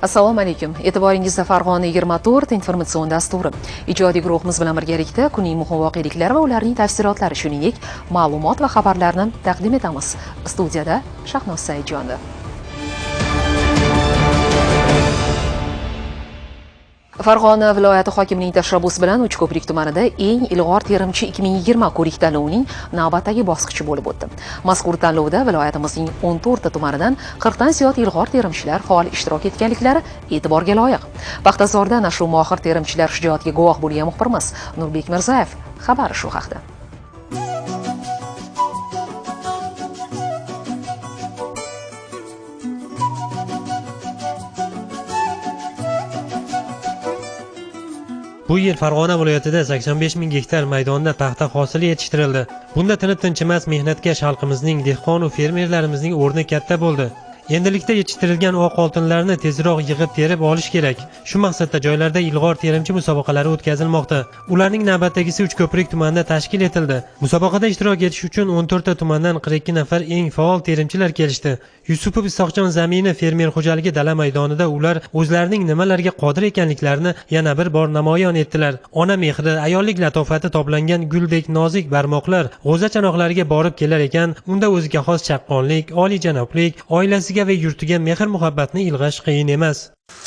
Assalomu alaykum. E'tiboringizda Farg'ona 24 informatsion dasturi. Ijodiy guruhimiz bilan birgalikda kunning muhim voqeliklari va ularning tafsilotlari, shuningdek, ma'lumot va xabarlarni taqdim etamiz. Studiyada Shahnoz Saidjonova. Farg'ona viloyati hokimining tashabbusi bilan Uchko'prik tumanida eng ilg'or terimchi 2020 ko'rik tanlovining navbatdagi bosqichi bo'lib o'tdi. Mazkur tanlovda viloyatimizning 14 ta tumanidan 40 dan ziyod ilg'or terimchilar faol ishtirok etganliklari e'tiborga loyiq. Paxtazorda ana shu mohir terimchilar shijoatiga guvoh bo'lgan muxbirimiz Nurbek Mirzayev xabari shu haqda. Bu yil Farg'ona viloyatida 85 ming gektar maydonda paxta hosili yetishtirildi. Bunda tinib-tinchimas mehnatkash xalqimizning, dehqon va fermerlarimizning o'rni katta bo'ldi. Endilikda yetishtirilgan oq oltinlarni tezroq yig'ib terib olish kerak. Shu maqsadda joylarda ilg'or terimchi musobaqalari o'tkazilmoqda. Ularning navbatdagisi Uchko'prik tumanida tashkil etildi. Musobaqada ishtirok etish uchun 14 ta tumandan 42 nafar eng faol terimchilar kelishdi. Yusupov Isoqjon zamini fermer xo'jaligi dala maydonida ular o'zlarining nimalarga qodir ekanliklarini yana bir bor namoyon etdilar. Ona mehri, ayollik latofati toblangan guldek nozik barmoqlar g'o'za chanoqlariga borib kelar ekan, unda o'ziga xos chaqqonlik, oliyjanoblik, oilasiga va yurtiga mehr-muhabbatni ilg'ash qiyin emas.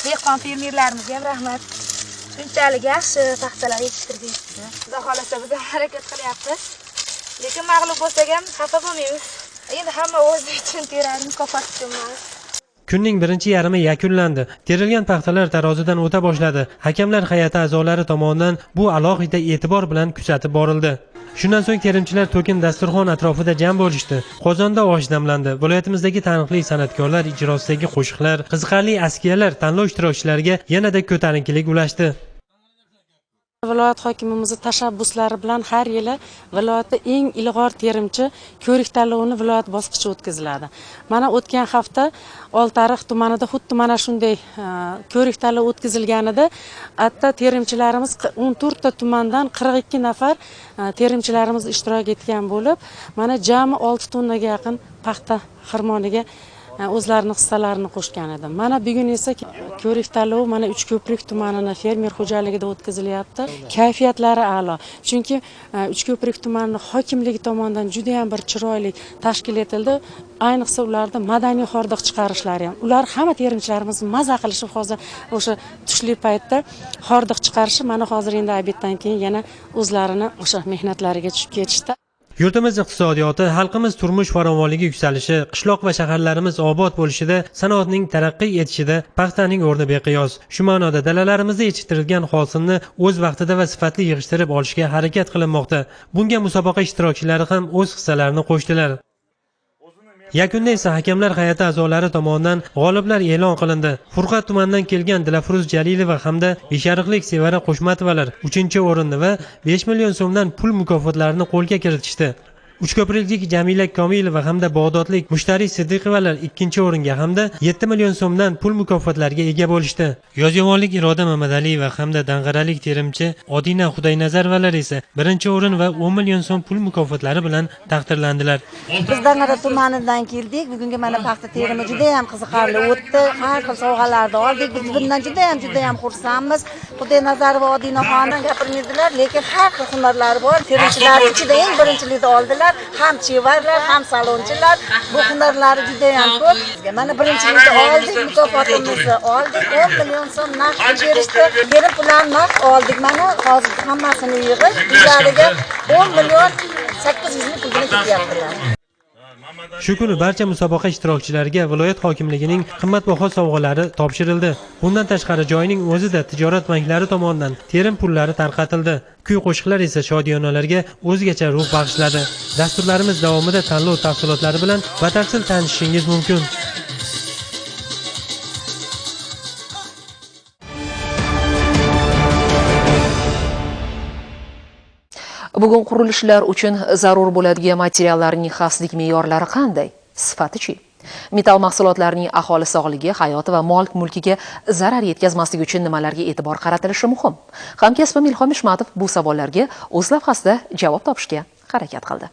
Dehqon fermerlarimizga ham rahmat. Shunchalik yaxshi paxtalar yetishtirdik. Xudo xolasa biz ham harakat qilyapmiz. Lekin mag'lub bo'lsak ham xafa bo'lmaymiz. Endi hamma o'zi uchun teradi, mukofot uchun emas. Kunning birinchi yarmi yakunlandi. Terilgan paxtalar tarozidan o'ta boshladi. Hakamlar hay'ati a'zolari tomonidan bu alohida e'tibor bilan kuzatib borildi. Shundan so'ng terimchilar to'kin dasturxon atrofida jam bo'lishdi. Qozonda osh damlandi. Viloyatimizdagi taniqli san'atkorlar ijrosidagi qo'shiqlar, qiziqarli askiyalar tanlov ishtirokchilariga yanada ko'tarinkilik ulashdi. Viloyat hokimimizning tashabbuslari bilan har yili viloyatda eng ilg'or terimchi ko'rik tanlovini viloyat bosqichi o'tkaziladi. Mana o'tgan hafta Oltiariq tumanida xuddi mana shunday ko'rik tanlov o'tkazilganida, hatto terimchilarimiz 14 ta tumandan 42 nafar terimchilarimiz ishtirok etgan bo'lib, mana jami 6 tonnaga yaqin paxta xirmoniga o'zlarini hissalarini qo'shgan edi. Mana bugun esa ko'rik tanlovi mana Uchko'prik tumanini fermer xo'jaligida o'tkazilyapti. Kayfiyatlari a'lo. Chunki Uchko'prik tumanini hokimligi tomonidan juda ham bir chiroyli tashkil etildi. Ayniqsa ularda madaniy hordiq chiqarishlari ham. Ular hamma terimchilarimiz maza qilishib hozir o'sha tushlik paytda hordiq chiqarishi mana hozir endi obeddan keyin yana o'zlarini o'sha mehnatlariga tushib ketishdi. Yurtimiz iqtisodiyoti, xalqimiz turmush farovonligi yuksalishi, qishloq va shaharlarimiz obod bo'lishida, sanoatning taraqqiy etishida paxtaning o'rni beqiyos. Shu ma'noda dalalarimizda yetishtirilgan hosilni o'z vaqtida va sifatli yig'ishtirib olishga harakat qilinmoqda. Bunga musobaqa ishtirokchilari ham o'z hissalarini qo'shdilar. Yakunda esa hakamlar hay'ati a'zolari tomonidan g'oliblar e'lon qilindi. Furqat tumanidan kelgan Dilafruz Jalilova hamda Beshariqlik Sevara Qo'shmatovalar 3-o'rinni va 5 million so'mdan pul mukofotlarini qo'lga kiritishdi. Uchko'priklik Jamila Komilova hamda Bag'dodlik Mushtari Siddiqovalar 2-o'ringa hamda 7 million so'mdan pul mukofotlariga ega bo'lishdi. Yozyovonlik Iroda Mamadaliyeva hamda Dang'aralik terimchi Odina Xudoynazarovalar esa 1-o'rin va 10 million so'm pul mukofotlari bilan taqdirlandilar. Biz Dang'ara tumanidan keldik. Bugungi mana paxta terimi juda ham qiziqarli o'tdi. Har xil sovg'alarni oldik. Biz bundan juda ham xursandmiz. Xudoynazarova Odina xonim gapirmaydilar, lekin har xil hunarlari bor. Terimchilar ichida eng birinchilikni oldilar. Ham chevarlar, ham salonchilar, bu hunarlari juda ham ko'p. Mana birinchilikni oldik, mukofotimizni oldik. 10 million so'm naqd berishdi. Terim pullarni naqd oldik. Mana hozir hammasini yig'ib, uylariga 10 million 800 ming pulini ketyaptilar. Shu kuni barcha musobaqa ishtirokchilariga viloyat hokimligining qimmatbaho sovg'alari topshirildi. Bundan tashqari joyning o'zida tijorat banklari tomonidan terim pullari tarqatildi. Kuy-qo'shiqlar esa shodiyonalarga o'zgacha ruh bag'ishladi. Dasturlarimiz davomida tanlov tafsilotlari bilan batafsil tanishishingiz mumkin. Bugun qurilishlar uchun zarur bo'ladigan materiallarning xavfsizlik me'yorlari qanday? Sifati-chi? Metall mahsulotlarining aholi sog'ligi, hayoti va mol-mulkiga zarar yetkazmasligi uchun nimalarga e'tibor qaratilishi muhim? Hamkasbim Ilhom Ishmatov bu savollarga o'z lavhasida javob topishga harakat qildi.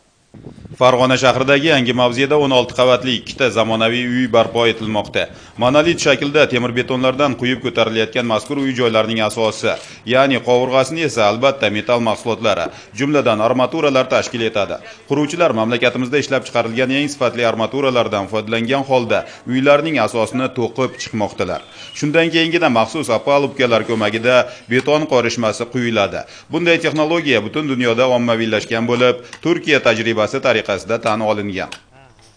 Farg'ona shahridagi yangi mavzeda 16 qavatli ikkita zamonaviy uy barpo etilmoqda. Monolit shaklida temir-betonlardan quyib ko'tarilayotgan mazkur uy joylarning asosi, ya'ni qovurg'asini esa albatta metall mahsulotlari, jumladan armaturalar tashkil etadi. Quruvchilar mamlakatimizda ishlab chiqarilgan eng sifatli armaturalardan foydalangan holda uylarning asosini to'qib chiqmoqdalar. Shundan keyingina maxsus opalubkalar ko'magida beton qorishmasi quyiladi. Bunday texnologiya butun dunyoda ommaviylashgan bo'lib, Turkiya tajribasi tariqasida tan olingan.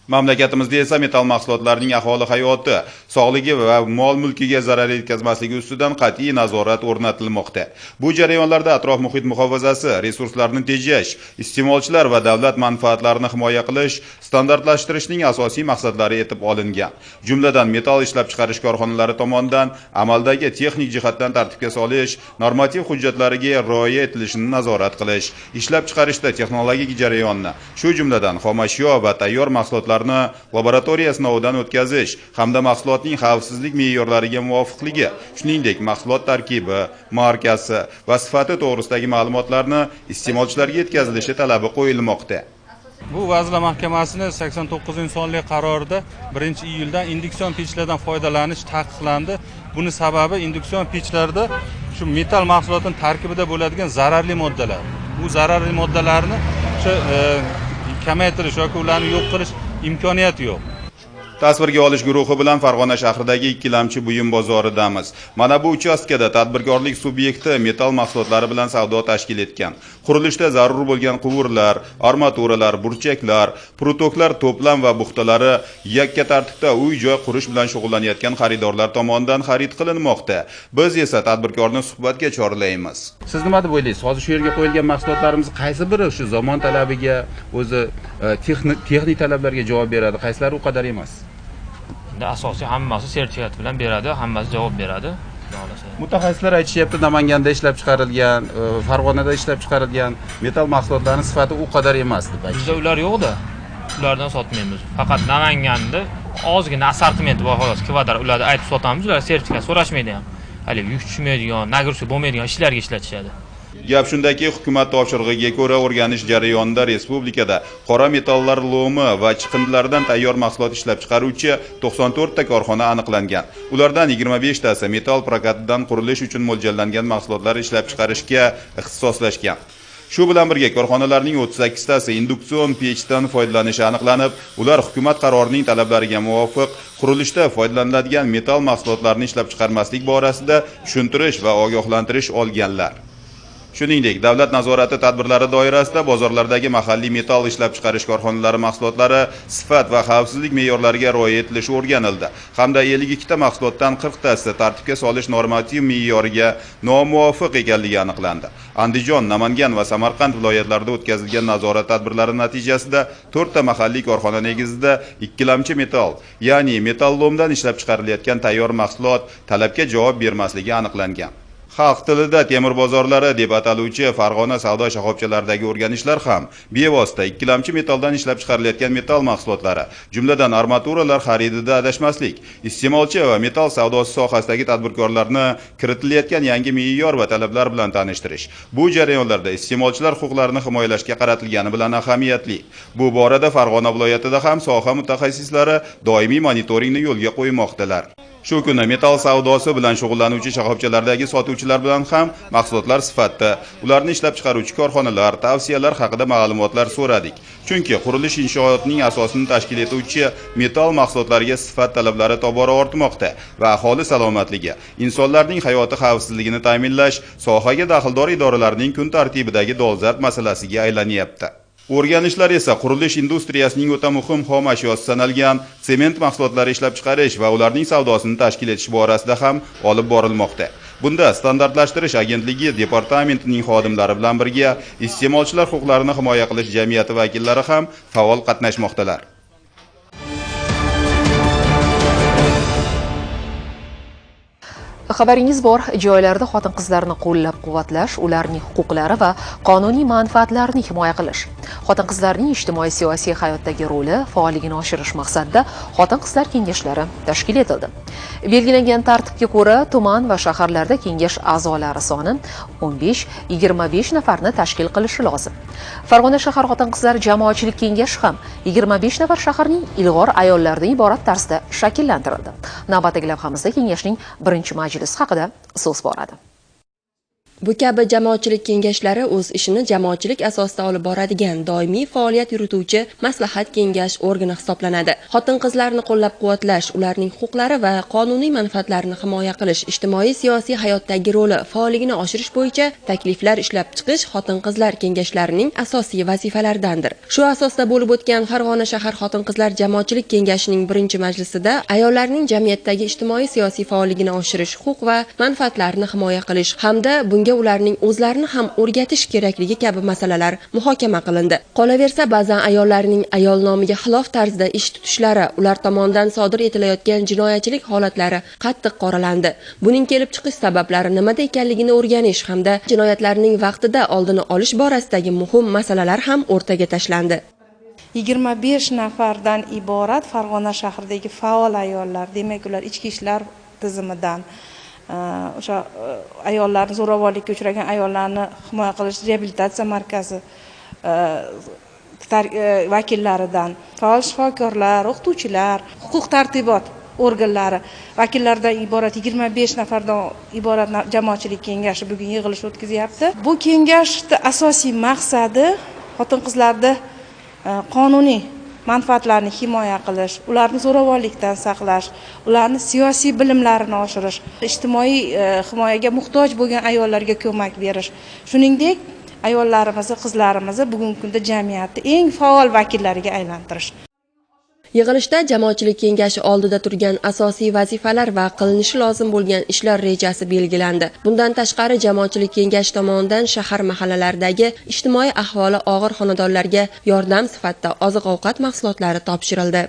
Mamlakatimizda esa metall mahsulotlarining aholi hayoti, sog'ligi va mol-mulkiga zarar yetkazmasligi ustidan qat'iy nazorat o'rnatilmoqda. Bu jarayonlarda atrof-muhit muhofazasi, resurslarni tejash, iste'molchilar va davlat manfaatlarini himoya qilish standartlashtirishning asosiy maqsadlari etib olingan. Jumladan, metall ishlab chiqarish korxonalari tomonidan amaldagi texnik jihatdan tartibga solish, normativ hujjatlariga rioya etilishini nazorat qilish, ishlab chiqarishda texnologik jarayonni, shu jumladan xomashyo va tayyor mahsulotlar laboratoriya sinovidan o'tkazish hamda mahsulotning xavfsizlik me'yorlariga muvofiqligi, shuningdek mahsulot tarkibi, markasi va sifati to'g'risidagi ma'lumotlarni iste'molchilarga yetkazilishi talabi qo'yilmoqda. Bu Vazirlar Mahkamasining 89-sonli qarorida 1-iyuldan induksion pechlardan foydalanish taqiqlandi. Buni sababi induksion pechlarda shu metall mahsulotining tarkibida bo'ladigan zararli moddalar. Bu zararli moddalarni o'sha kamaytirish yoki ularni yo'q qilish imkoniyati yo'q. Tasvirga olish guruhi bilan Farg'ona shahridagi ikkilamchi buyum bozoridamiz. Mana bu uchastkada tadbirkorlik subyekti metall mahsulotlari bilan savdo tashkil etgan. Qurilishda zarur bo'lgan quvurlar, armaturalar, burchaklar, prutoklar to'plam va buxtalari yakka tartibda uy-joy qurish bilan shug'ullanayotgan xaridorlar tomonidan xarid qilinmoqda. Biz esa tadbirkorni suhbatga chorlaymiz. Siz nima deb o'ylaysiz? Hozir shu yerga qo'yilgan mahsulotlarimiz qaysi biri shu zamon talabiga, o'zi texnik talablarga javob beradi, qaysilari u qadar emas? Asosiy hammasi sertifikat bilan beradi, hammasi javob beradi. Mutaxassislar aytishyapti, Namanganda ishlab chiqarilgan, Farg'onada ishlab chiqarilgan metall mahsulotlarining sifati u qadar emas deb aytishdi. Bizda ular yo'q-da. Ulardan sotmaymiz. Faqat Namanganda ozgina assortimenti bor xolos, kvadrat ularni aytib sotamiz, ular sertifikat so'rashmaydi ham. Hali yuk tushmaydigan, nagruza bo'lmaydigan ishlarga ishlatishadi. Gap shundaki, hukumat topshirig'iga ko'ra o'rganish jarayonida respublikada qora metallar lomi va chiqindilardan tayyor mahsulot ishlab chiqaruvchi 94 ta korxona aniqlangan. Ulardan 25 tasi metall prokatidan qurilish uchun mo'ljallangan mahsulotlar ishlab chiqarishga ixtisoslashgan. Shu bilan birga korxonalarning 38 tasi induksion pechdan foydalanishi aniqlanib, ular hukumat qarorining talablariga muvofiq qurilishda foydalaniladigan metall mahsulotlarni ishlab chiqarmaslik borasida tushuntirish va ogohlantirish olganlar. Shuningdek, davlat nazorati tadbirlari doirasida bozorlardagi mahalliy metall ishlab chiqarish korxonalari mahsulotlari sifat va xavfsizlik me'yorlariga rioya etilishi o'rganildi hamda 52 ta mahsulotdan 40 tasi tartibga solish normativ me'yoriga nomuvofiq ekanligi aniqlandi. Andijon, Namangan va Samarqand viloyatlarida o'tkazilgan nazorat tadbirlari natijasida 4 ta mahalliy korxona negizida ikkilamchi metall, ya'ni metallomdan ishlab chiqarilayotgan tayyor mahsulot talabga javob bermasligi aniqlangan. Xalq tilida temir bozorlari deb ataluvchi Farg'ona savdo shoxobchalaridagi o'rganishlar ham bevosita ikkilamchi metalldan ishlab chiqarilayotgan metall mahsulotlari, jumladan armaturalar xaridida adashmaslik, iste'molchi va metall savdosi sohasidagi tadbirkorlarni kiritilayotgan yangi me'yor va talablar bilan tanishtirish, bu jarayonlarda iste'molchilar huquqlarini himoyalashga qaratilgani bilan ahamiyatli. Bu borada Farg'ona viloyatida ham soha mutaxassislari doimiy monitoringni yo'lga qo'ymoqdalar. Shu kuni metall savdosi bilan shug'ullanuvchi shoxobchalardagi sotuvchilar bilan ham mahsulotlar sifati, ularni ishlab chiqaruvchi korxonalar, tavsiyalar haqida ma'lumotlar so'radik. Chunki qurilish inshootining asosini tashkil etuvchi metall mahsulotlariga sifat talablari tobora ortmoqda va aholi salomatligi, insonlarning hayoti xavfsizligini ta'minlash sohaga daxldor idoralarning kun tartibidagi dolzarb masalasiga aylanyapti. O'rganishlar esa qurilish industriyasining o'ta muhim xom ashyosi sanalgan sement mahsulotlari ishlab chiqarish va ularning savdosini tashkil etish borasida ham olib borilmoqda. Bunda standartlashtirish agentligi departamentining xodimlari bilan birga iste'molchilar huquqlarini himoya qilish jamiyati vakillari ham faol qatnashmoqdalar. Xabaringiz bor, joylarda xotin-qizlarni qo'llab-quvvatlash, ularning huquqlari va qonuniy manfaatlarini himoya qilish, xotin-qizlarning ijtimoiy-siyosiy hayotdagi roli faolligini oshirish maqsadida xotin-qizlar kengashlari tashkil etildi. Belgilangan tartibga ko'ra, tuman va shaharlarda kengash a'zolari soni 15-25 nafarni tashkil qilishi lozim. Farg'ona shahar xotin-qizlar jamoatchilik kengashi ham 25 nafar shaharning ilg'or ayollaridan iborat tarzda shakllantirildi. Navbatdagi lavhamizda kengashning birinchi majlisi haqida so'z boradi. Bu kabi jamoatchilik kengashlari o'z ishini jamoatchilik asosida olib boradigan doimiy faoliyat yurituvchi maslahat kengash organi hisoblanadi. Xotin-qizlarni qo'llab-quvvatlash, ularning huquqlari va qonuniy manfaatlarini himoya qilish, ijtimoiy-siyosiy hayotdagi roli faolligini oshirish bo'yicha takliflar ishlab chiqish xotin-qizlar kengashlarining asosiy vazifalaridandir. Shu asosda bo'lib o'tgan Farg'ona shahar xotin-qizlar jamoatchilik kengashining birinchi majlisida ayollarning jamiyatdagi ijtimoiy-siyosiy faolligini oshirish, huquq va manfaatlarini himoya qilish hamda bunga ularning o'zlarini ham o'rgatish kerakligi kabi masalalar muhokama qilindi. Qolaversa, ba'zan ayollarning ayol nomiga xilof tarzda ish tutishlari, ular tomonidan sodir etilayotgan jinoyatchilik holatlari qattiq qoralandi. Buning kelib chiqish sabablari nimada ekanligini o'rganish hamda jinoyatlarning vaqtida oldini olish borasidagi muhim masalalar ham o'rtaga tashlandi. 25 nafardan iborat Farg'ona shahridagi faol ayollar, demak ular ichki ishlar tizimidan, o'sha ayollarni zo'ravonlikka uchragan ayollarni himoya qilish reabilitatsiya markazi vakillaridan, faol shifokorlar, o'qituvchilar, huquq tartibot organlari vakillaridan iborat 25 nafardan iborat jamoatchilik kengashi bugun yig'ilish o'tkazyapti. Bu kengashning asosiy maqsadi xotin-qizlarni qonuniy manfaatlarini himoya qilish, ularni zo'ravonlikdan saqlash, ularni siyosiy bilimlarini oshirish, ijtimoiy himoyaga muhtoj bo'lgan ayollarga ko'mak berish. Shuningdek, ayollarimizni, qizlarimizni bugungi kunda jamiyatning eng faol vakillariga aylantirish. Yig'ilishda jamoatchilik kengashi oldida turgan asosiy vazifalar va qilinishi lozim bo'lgan ishlar rejasi belgilandi. Bundan tashqari, jamoatchilik kengashi tomonidan shahar mahallalaridagi ijtimoiy ahvoli og'ir xonadonlarga yordam sifatida oziq-ovqat mahsulotlari topshirildi.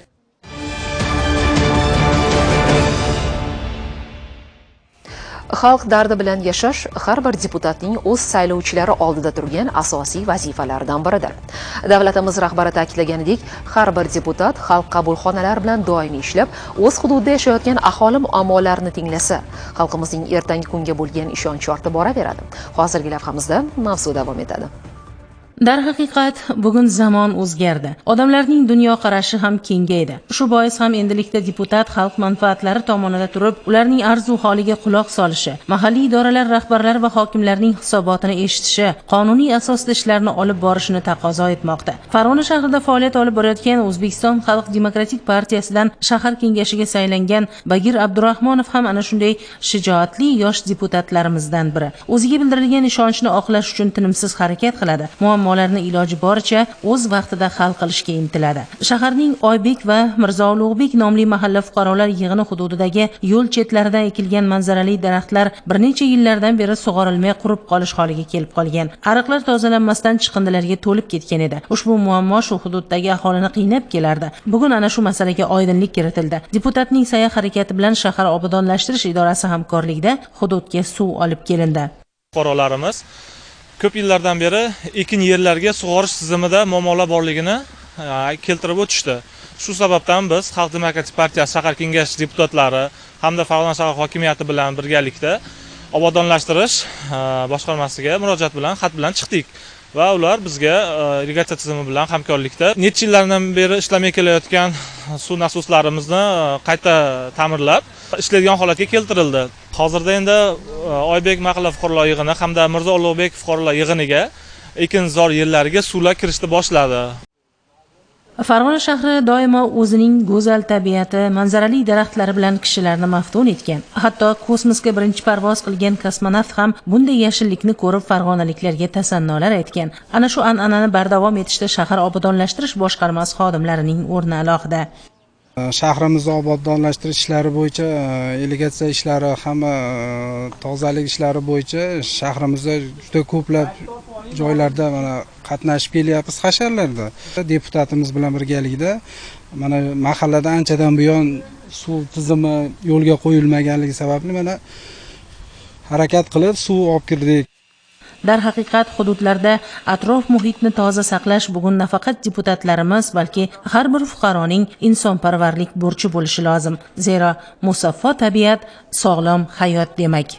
Xalq dardi bilan yashash har bir deputatning o'z saylovchilari oldida turgan asosiy vazifalaridan biridir. Davlatimiz rahbari ta'kidlaganidek, har bir deputat xalq qabulxonalari bilan doimiy ishlab, o'z hududida yashayotgan aholi muammolarini tinglasa, xalqimizning ertangi kunga bo'lgan ishonchi ortib boraveradi. Hozirgi lavhamizda mavzu davom etadi. Darhaqiqat, bugun zamon o'zgardi. Odamlarning dunyoqarashi ham kengaydi. Shu bois ham endilikda deputat xalq manfaatlari tomonida turib, ularning arzu holiga quloq solishi, mahalliy idoralar rahbarlari va hokimlarning hisobotini eshitishi, qonuniy asosda ishlarni olib borishini taqozo etmoqda. Farg'ona shahrida faoliyat olib borayotgan O'zbekiston Xalq demokratik partiyasidan shahar kengashiga saylangan Bagir Abdurahmonov ham ana shunday shijoatli yosh deputatlarimizdan biri. O'ziga bildirilgan ishonchni oqlash uchun tinimsiz harakat qiladi. Muammolarni iloji boricha o'z vaqtida hal qilishga intiladi. Shaharning Oybek va Mirzo Ulug'bek nomli mahalla fuqarolar yig'ini hududidagi yo'l chetlaridan ekilgan manzarali daraxtlar bir necha yillardan beri sug'orilmay qurib qolish holiga kelib qolgan. Ariqlar tozalanmasdan chiqindilarga to'lib ketgan edi. Ushbu muammo shu hududdagi aholini qiynab kelardi. Bugun ana shu masalaga oydinlik kiritildi. Deputatning sa'y harakati bilan shahar obodonlashtirish idorasi hamkorligida hududga suv olib kelindi. Fuqarolarimiz ko'p yillardan beri ekin yerlarga sug'orish tizimida muammolar borligini keltirib o'tishdi. Shu sababdan biz Xalq demokratik partiyasi shahar kengashi deputatlari hamda Farg'ona shahar hokimiyati bilan birgalikda obodonlashtirish boshqarmasiga murojaat bilan xat bilan chiqdik va ular bizga irrigatsiya tizimi bilan hamkorlikda necha yillardan beri ishlamay kelayotgan suv nasoslarimizni qayta ta'mirlab ishlaydigan holatga keltirildi. Hozirda endi Oybek mahalla fuqarolar yig'ini hamda Mirzo Ulug'bek fuqarolar yig'iniga ekinzor yerlariga suvlar kirishni boshladi. Farg'ona shahri doimo o'zining go'zal tabiati, manzarali daraxtlari bilan kishilarni maftun etgan. Hatto kosmosga birinchi parvoz qilgan kosmonavt ham bunday yashillikni ko'rib farg'onaliklarga tasannolar aytgan. Ana shu an'anani bardavom etishda shahar obodonlashtirish boshqarmasi xodimlarining o'rni alohida. Shahrimizni obodonlashtirish ishlari bo'yicha, irrigatsiya ishlari, hamma tozalik ishlari bo'yicha shahrimizda juda ko'plab joylarda mana qatnashib kelyapmiz hasharlarda. Deputatimiz bilan birgalikda mana mahallada anchadan buyon suv tizimi yo'lga qo'yilmaganligi sababli mana harakat qilib suv olib kirdik. Darhaqiqat, hududlarda atrof muhitni toza saqlash bugun nafaqat deputatlarimiz, balki har bir fuqaroning insonparvarlik burchi bo'lishi lozim. Zero musaffo tabiat sog'lom hayot demak.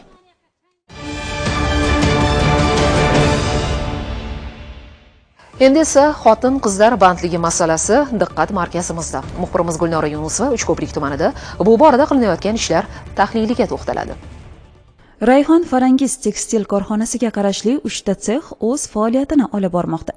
Endi esa xotin-qizlar bandligi masalasi diqqat markazimizda. Muxbirimiz Gulnora Yunusova Uchko'prik tumanida bu borada qilinayotgan ishlar tahliliga to'xtaladi. Rayhon Farangiz tekstil korxonasiga qarashli 3 ta sex o'z faoliyatini olib bormoqda.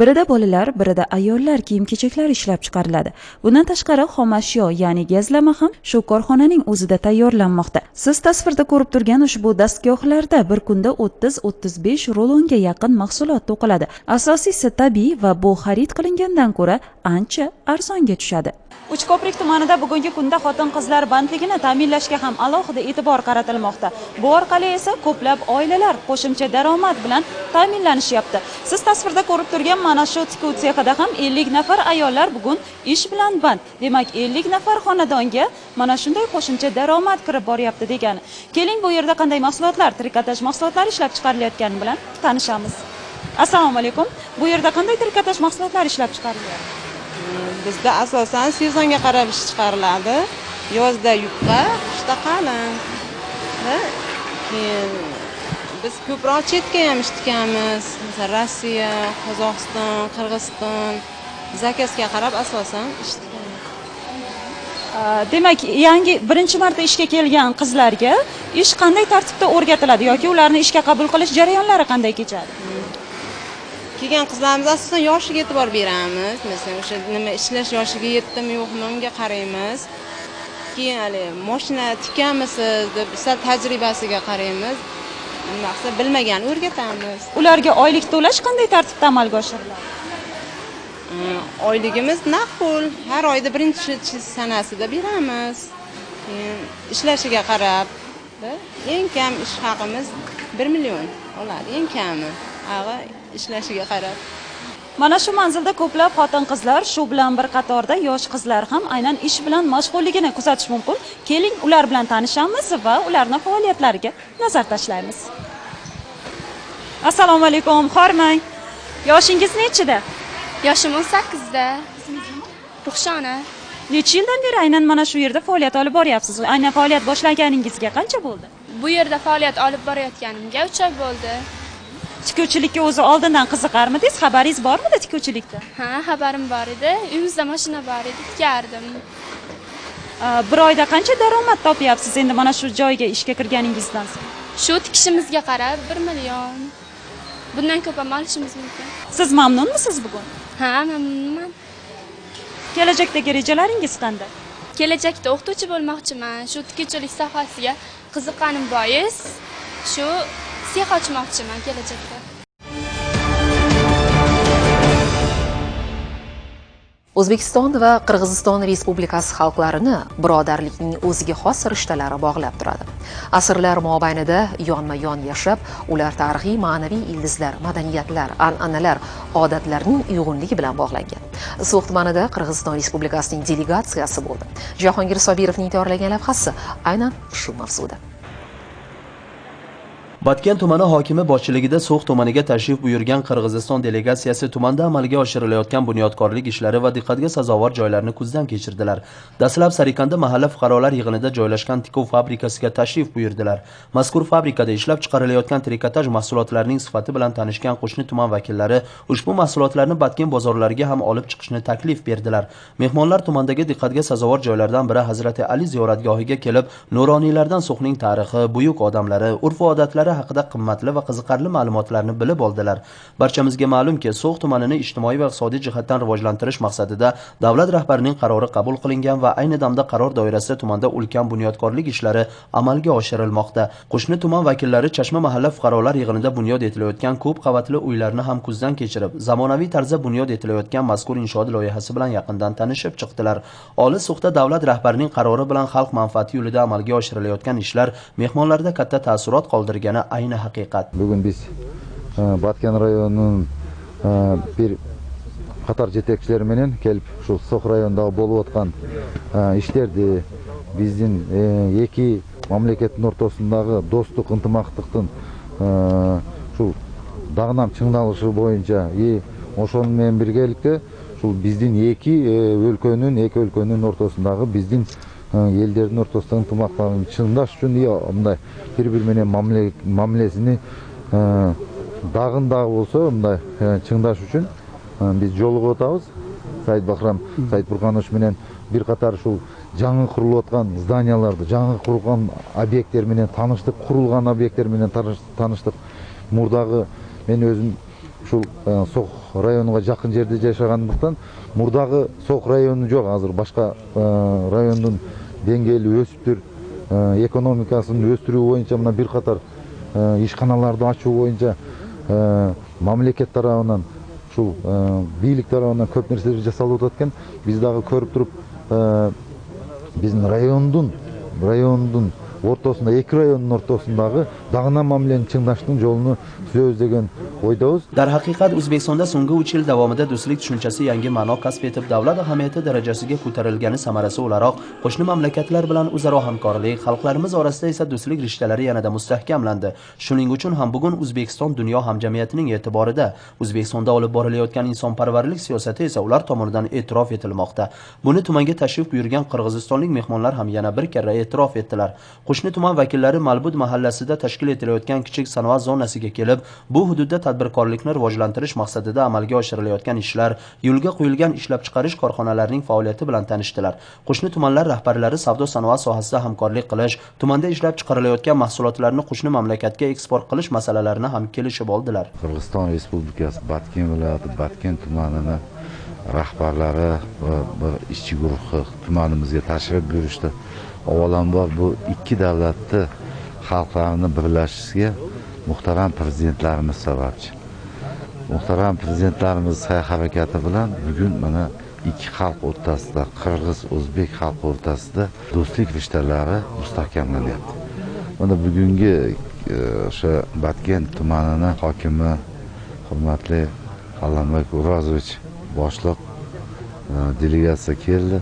Birida bolalar, birida ayollar kiyim-kechaklar ishlab chiqariladi. Bundan tashqari xomashyo, ya'ni gazlama ham shu korxonaning o'zida tayyorlanmoqda. Siz tasvirda ko'rib turgan ushbu dastgohlarda bir kunda 30-35 rulonga yaqin mahsulot to'qiladi. Asosiysi tabiiy va bu xarid qilingandan ko'ra ancha arzonga tushadi. Uchko'prik tumanida bugungi kunda xotin-qizlar bandligini ta'minlashga ham alohida e'tibor qaratilmoqda. Bu orqali esa ko'plab oilalar qo'shimcha daromad bilan ta'minlanishyapti. Siz tasvirda ko'rib turgan mana shu tikuv sexida ham 50 nafar ayollar bugun ish bilan band. Demak, 50 nafar xonadonga mana shunday qo'shimcha daromad kirib boryapti degani. Keling, bu yerda qanday mahsulotlar, trikotaj mahsulotlari ishlab chiqarilayotgani bilan tanishamiz. Assalomu alaykum. Bu yerda qanday trikotaj mahsulotlari ishlab chiqarilyapti? Bizda asosan sezonga qarab ish chiqariladi. Yozda yupqa, qishda qalin. Keyin biz ko'proq chetga ham ish tikamiz. Masalan, Rossiya, Qozog'iston, Qirg'iziston zakazga qarab asosan ish tikamiz. Demak, yangi birinchi marta ishga kelgan qizlarga ish qanday tartibda o'rgatiladi yoki ularni ishga qabul qilish jarayonlari qanday kechadi? Kelgan qizlarimiz asosan yoshiga e'tibor beramiz. Masalan, o'sha nima ishlash yoshiga yetdimi yo'qmi unga qaraymiz. Keyin hali mashina tikkanmisiz deb sal tajribasiga qaraymiz. Nima qilsa bilmagan o'rgatamiz. Ularga oylik to'lash qanday tartibda amalga oshiriladi? Oyligimiz naqd pul. Har oyda birinchi sanasida beramiz. Keyin ishlashiga qarab, eng kam ish haqimiz 1 million oladi, eng kami. Ag'a ishlashiga qarab. Mana shu manzilda ko'plab xotin-qizlar, shu bilan bir qatorda yosh qizlar ham aynan ish bilan mashg'ulligini kuzatish mumkin. Keling, ular bilan tanishamiz va ularning faoliyatlariga nazar tashlaymiz. Assalomu alaykum, hormang. Yoshingiz nechida? Yoshim 18 da. Ruxshona. Necha yildan beri aynan mana shu yerda faoliyat olib boryapsiz? Aynan faoliyat boshlaganingizga qancha bo'ldi? Bu yerda faoliyat olib borayotganimga 3 oy bo'ldi. Tikuvchilikka o'zi oldindan qiziqarmidingiz? Xabaringiz bormidi tikuvchilikda? Ha, xabarim bor edi. Uyimizda mashina bor edi, tikardim. Bir oyda qancha daromad topyapsiz endi mana shu joyga ishga kirganingizdan so'ng? Shu tikishimizga qarab 1 million. Bundan ko'p ham olishimiz mumkin. Siz mamnunmisiz bugun? Ha, mamnunman. Kelajakdagi rejalaringiz qanday? Kelajakda o'qituvchi bo'lmoqchiman. Shu tikuvchilik sohasiga qiziqqanim bois shu sex ochmoqchiman kelajakda. O'zbekiston va Qirg'iziston Respublikasi xalqlarini birodarlikning o'ziga xos rishtalari bog'lab turadi. Asrlar mobaynida yonma-yon yashab, ular tarixiy, ma'naviy ildizlar, madaniyatlar, an'analar, odatlarning uyg'unligi bilan bog'langan. So'x tumanida Qirg'iziston Respublikasining delegatsiyasi bo'ldi. Jahongir Sobirovning tayyorlagan lavhasi aynan shu mavzuda. Batken tumani hokimi boshchiligida So'x tumaniga tashrif buyurgan Qirg'iziston delegatsiyasi tumanda amalga oshirilayotgan bunyodkorlik ishlari va diqqatga sazovor joylarni ko'zdan kechirdilar. Dastlab Sarikanda mahalla fuqarolar yig'inida joylashgan tikuv fabrikasiga tashrif buyurdilar. Mazkur fabrikada ishlab chiqarilayotgan trikotaj mahsulotlarining sifati bilan tanishgan qo'shni tuman vakillari ushbu mahsulotlarni Batken bozorlariga ham olib chiqishni taklif berdilar. Mehmonlar tumandagi diqqatga sazovor joylardan biri Hazrati Ali ziyoratgohiga kelib, nuroniylardan So'xning tarixi, buyuk odamlari, urf-odatlari haqida qimmatli va qiziqarli ma'lumotlarni bilib oldilar. Barchamizga ma'lumki, So'x tumanini ijtimoiy va iqtisodiy jihatdan rivojlantirish maqsadida davlat rahbarining qarori qabul qilingan va ayni damda qaror doirasida tumanda ulkan bunyodkorlik ishlari amalga oshirilmoqda. Qo'shni tuman vakillari Chashma mahalla fuqarolar yig'inida bunyod etilayotgan ko'p qavatli uylarni ham ko'zdan kechirib, zamonaviy tarzda bunyod etilayotgan mazkur inshoot loyihasi bilan yaqindan tanishib chiqdilar. Olis So'xda davlat rahbarining qarori bilan xalq manfaati yo'lida amalga oshirilayotgan ishlar mehmonlarda katta taassurot qoldirgani ayni haqiqat. Bugun biz Batken rayonunun bir qator жетекчилери менен келип ушу Сох районундагы болуп аткан иштерди, биздин эки мамлекеттин ортосундагы достук, ынтымактыктын ушул дагы чыңдалышы боюнча и ошону менен биргеликте ушул биздин эки өлкөнүн ортосундагы биздин элдердин ортосундагы ынтымактын чыңдаш үчүн и мындай бири бири менен мамилесини дагы болсо мындай чыңдаш үчүн биз жолугуп атабыз. Саид Бахрам Саид Бурханович менен бир катар ушул жаңы курулуп аткан зданияларды, жаңы курулган объекттер менен тааныштык, курулган объекттер менен тааныштык. Мурдагы мен өзүм ушул Сох районуна жакын жерде жашагандыктан мурдагы Сох району жок, азыр башка райондун деңгээли өсүптүр. Экономикасын өстүрүү боюнча мына бир катар ишканаларды ачуу боюнча мамлекет тарабынан, ушул бийлик тарабынан көп нерселер жасалып атат экен. Биз дагы көрүп туруп биздин райондун ортосунда, эки райондун ортосундагы дагы мамилени чыңдаштын жолуну түзөбүз деген ойдобуз. Darhaqiqat, O'zbekistonda so'nggi 3 yil davomida do'stlik tushunchasi yangi ma'no kasb etib, davlat ahamiyati darajasiga ko'tarilgani samarasi o'laroq qo'shni mamlakatlar bilan o'zaro hamkorlik, xalqlarimiz orasida esa do'stlik rishtalari yanada mustahkamlandi. Shuning uchun ham bugun O'zbekiston dunyo hamjamiyatining e'tiborida. O'zbekistonda olib borilayotgan insonparvarlik siyosati esa ular tomonidan e'tirof etilmoqda. Buni tumanga tashrif buyurgan qirg'izistonlik mehmonlar ham yana bir karra e'tirof etdilar. Qo'shni tuman vakillari Malbud mahallasida tashkil etilayotgan kichik sanoat zonasiga kelib, bu hududda tadbirkorlikni rivojlantirish maqsadida amalga oshirilayotgan ishlar, yo'lga qo'yilgan ishlab chiqarish korxonalarining faoliyati bilan tanishdilar. Qo'shni tumanlar rahbarlari savdo-sanoat sohasida hamkorlik qilish, tumanda ishlab chiqarilayotgan mahsulotlarni qo'shni mamlakatga eksport qilish masalalarini ham kelishib oldilar. Qirg'iziston Respublikasi Batken viloyati Batken tumanini rahbarlari va bir ishchi guruhi tumanimizga tashrif buyurishdi. Avvalambor bu ikki davlatni xalqlarini birlashishiga muhtaram prezidentlarimiz sababchi. Muhtaram prezidentlarimiz sa'y-harakati bilan bugun mana ikki xalq o'rtasida, qirg'iz, o'zbek xalqi o'rtasida do'stlik rishtalari mustahkamlanyapti. Mana bugungi o'sha Batken tumanini hokimi hurmatli Allanbek Urazovich boshliq delegatsiya keldi.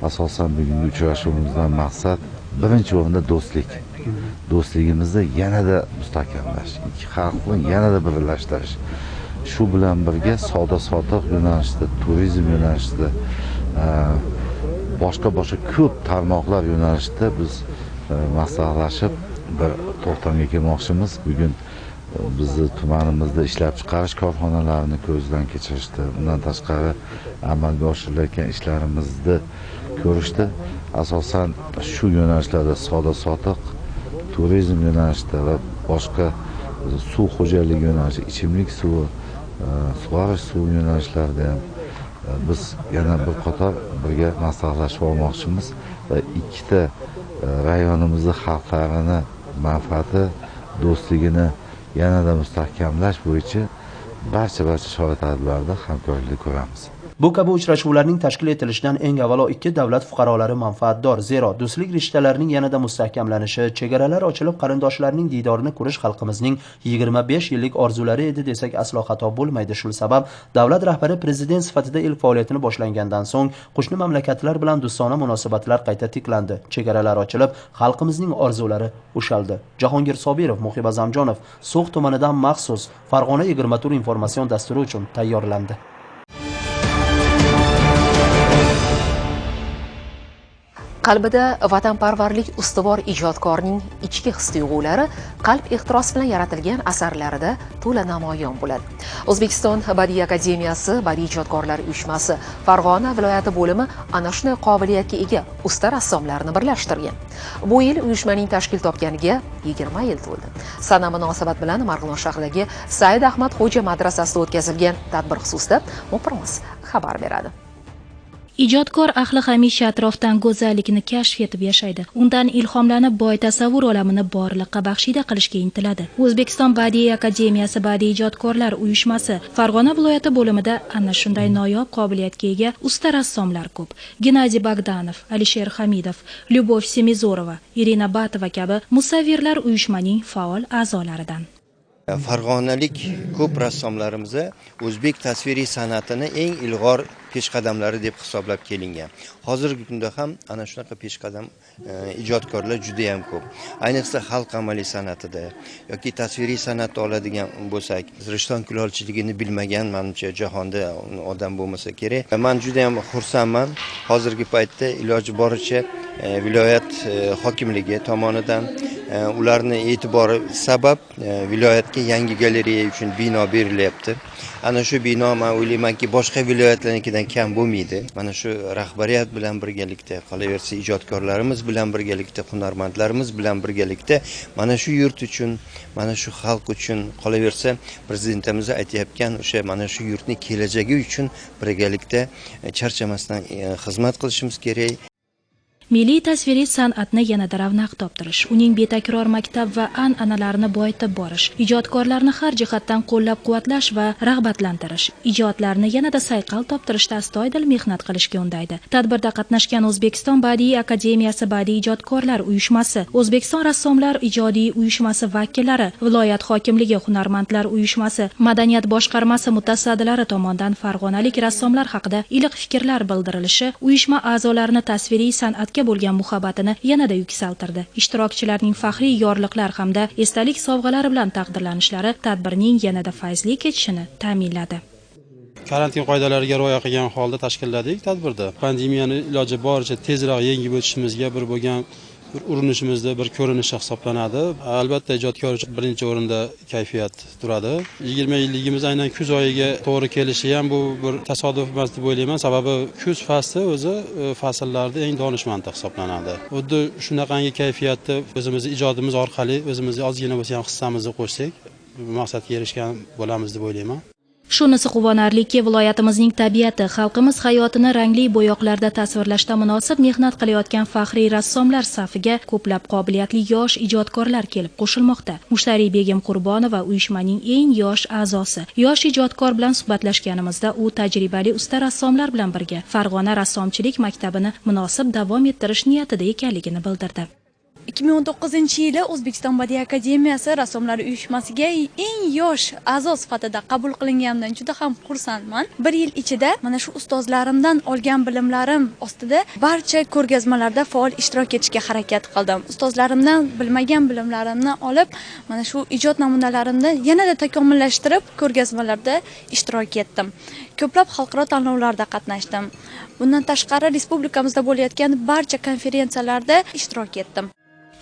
Asosan bugungi uchrashuvimizdan maqsad birinchi o'rinda do'stlik. Do'stligimizni yanada mustahkamlash, ikki xalqni yanada birlashtirish. Shu bilan birga savdo-sotiq yo'nalishida, turizm yo'nalishida, boshqa ko'p tarmoqlar yo'nalishida biz maslahatlashib bir to'xtamga kelmoqchimiz. Bugun bizni tumanimizda ishlab chiqarish korxonalarini ko'zdan kechirishdi. Bundan tashqari amalga oshirilayotgan ishlarimizni ko'rishdi. Asosan shu yo'nalishlarda savdo-sotiq, turizm yo'nalishida va boshqa suv xo'jaligi yo'nalishi, ichimlik suvi, sug'orish suvi yo'nalishlarida ham biz yana bir qator birga maslahatlashib olmoqchimiz va ikkita rayonimizni xalqlarini manfaati, do'stligini yanada mustahkamlash bo'yicha barcha chora-tadbirlarda hamkorlik ko'ramiz. Bu kabi uchrashuvlarning tashkil etilishidan eng avvalo ikki davlat fuqarolari manfaatdor, zero do'stlik rishtalarining yanada mustahkamlanishi, chegaralar ochilib qarindoshlarning diydorini ko'rish xalqimizning 25 yillik orzulari edi desak aslo xato bo'lmaydi. Shu sabab davlat rahbari prezident sifatida ilk faoliyatini boshlangandan so'ng qo'shni mamlakatlar bilan do'stona munosabatlar qayta tiklandi, chegaralar ochilib, xalqimizning orzulari ushaldi. Jahongir Sobirov, Muhiba Zamjonov, So'x tumanidan maxsus Farg'ona 24 informatsion dasturi uchun tayyorlandi. Qalbida vatanparvarlik ustuvor ijodkorning ichki his-tuyg'ulari qalb ehtirosi bilan yaratilgan asarlarida to'la namoyon bo'ladi. O'zbekiston Badiiy akademiyasi Badiiy ijodkorlar uyushmasi Farg'ona viloyati bo'limi ana shunday qobiliyatga ega usta rassomlarni birlashtirgan. Bu yil uyushmaning tashkil topganiga 20 yil to'ldi. Sana munosabat bilan Marg'ilon shahridagi Said Ahmad Xo'ja madrasasida o'tkazilgan tadbir xususida muxbirimiz xabar beradi. Ijodkor ahli hamisha atrofdan go'zallikni kashf etib yashaydi. Undan ilhomlanib boy tasavvur olamini borliqqa baxshida qilishga intiladi. O'zbekiston Badiiy akademiyasi Badiiy ijodkorlar uyushmasi Farg'ona viloyati bo'limida ana shunday noyob qobiliyatga ega usta rassomlar ko'p. Gennadiy Bogdanov, Alisher Hamidov, Lyubov Semizorova, Irina Batova kabi musavvirlar uyushmaning faol a'zolaridan. Farg'onalik ko'p rassomlarimiz o'zbek tasviriy san'atini eng ilg'or peshqadamlari deb hisoblab kelingan. Hozirgi kunda ham ana shunaqa peshqadam ijodkorlar juda ham ko'p. Ayniqsa xalq amaliy san'atida yoki tasviriy san'atni oladigan bo'lsak, Rishton kulolchiligini bilmagan menimcha jahonda odam bo'lmasa kerak. Men juda ham xursandman. Hozirgi paytda iloji boricha viloyat hokimligi tomonidan ularni e'tibori sabab viloyatga yangi galereya uchun bino berilyapti. Ana shu bino men o'ylaymanki boshqa viloyatlarnikidan kam bo'lmaydi. Mana shu rahbariyat bilan birgalikda, qolaversa ijodkorlarimiz bilan birgalikda, hunarmandlarimiz bilan birgalikda mana shu yurt uchun, mana shu xalq uchun, qolaversa prezidentimiz aytayotgan o'sha mana shu yurtning kelajagi uchun birgalikda charchamasdan xizmat qilishimiz kerak. Milliy tasviriy san'atni yanada ravnaq toptirish, uning betakror maktab va an'analarini boyitib borish, ijodkorlarni har jihatdan qo'llab-quvvatlash va rag'batlantirish, ijodlarni yanada sayqal toptirishda astoydil mehnat qilishga undaydi. Tadbirda qatnashgan O'zbekiston Badiiy akademiyasi badiiy ijodkorlar uyushmasi, O'zbekiston rassomlar ijodiy uyushmasi vakillari, viloyat hokimligi hunarmandlar uyushmasi, madaniyat boshqarmasi mutasaddilari tomonidan farg'onalik rassomlar haqida iliq fikrlar bildirilishi uyushma a'zolarini tasviriy san'atga bo'lgan muhabbatini yanada yuksaltirdi. Ishtirokchilarning faxriy yorliqlar hamda esdalik sovg'alari bilan taqdirlanishlari tadbirning yanada fayzli kechishini ta'minladi. Karantin qoidalariga rioya qilgan holda tashkilladik tadbirda. Pandemiyani iloji boricha tezroq yengib o'tishimizga bir bo'lgan bir urinishimizda bir ko'rinishi hisoblanadi. Albatta ijodkor uchun birinchi o'rinda kayfiyat turadi. 20 yilligimiz aynan kuz oyiga to'g'ri kelishi ham bu bir tasodif emas deb o'ylayman. Sababi kuz fasli o'zi fasllarda eng donishmandi hisoblanadi. Xuddi shunaqangi kayfiyatni o'zimizni ijodimiz orqali o'zimizni ozgina bo'lsa ham hissamizni qo'shsak, bu maqsadga erishgan bo'lamiz deb o'ylayman. Shunisi quvonarliki, viloyatimizning tabiati, xalqimiz hayotini rangli bo'yoqlarda tasvirlashda munosib mehnat qilayotgan faxriy rassomlar safiga ko'plab qobiliyatli yosh ijodkorlar kelib qo'shilmoqda. Mushtariy Begim Qurbonova uyushmaning eng yosh a'zosi. Yosh ijodkor bilan suhbatlashganimizda u tajribali usta rassomlar bilan birga Farg'ona rassomchilik maktabini munosib davom ettirish niyatida ekanligini bildirdi. 2019-yili O'zbekiston Badiiy akademiyasi rassomlar uyushmasiga eng yosh a'zo sifatida qabul qilinganimdan juda ham xursandman. Bir yil ichida mana shu ustozlarimdan olgan bilimlarim ostida barcha ko'rgazmalarda faol ishtirok etishga harakat qildim. Ustozlarimdan bilmagan bilimlarimni olib, mana shu ijod namunalarimni yanada takomillashtirib ko'rgazmalarda ishtirok etdim. Ko'plab xalqaro tanlovlarda qatnashdim. Bundan tashqari respublikamizda bo'layotgan barcha konferensiyalarda ishtirok etdim.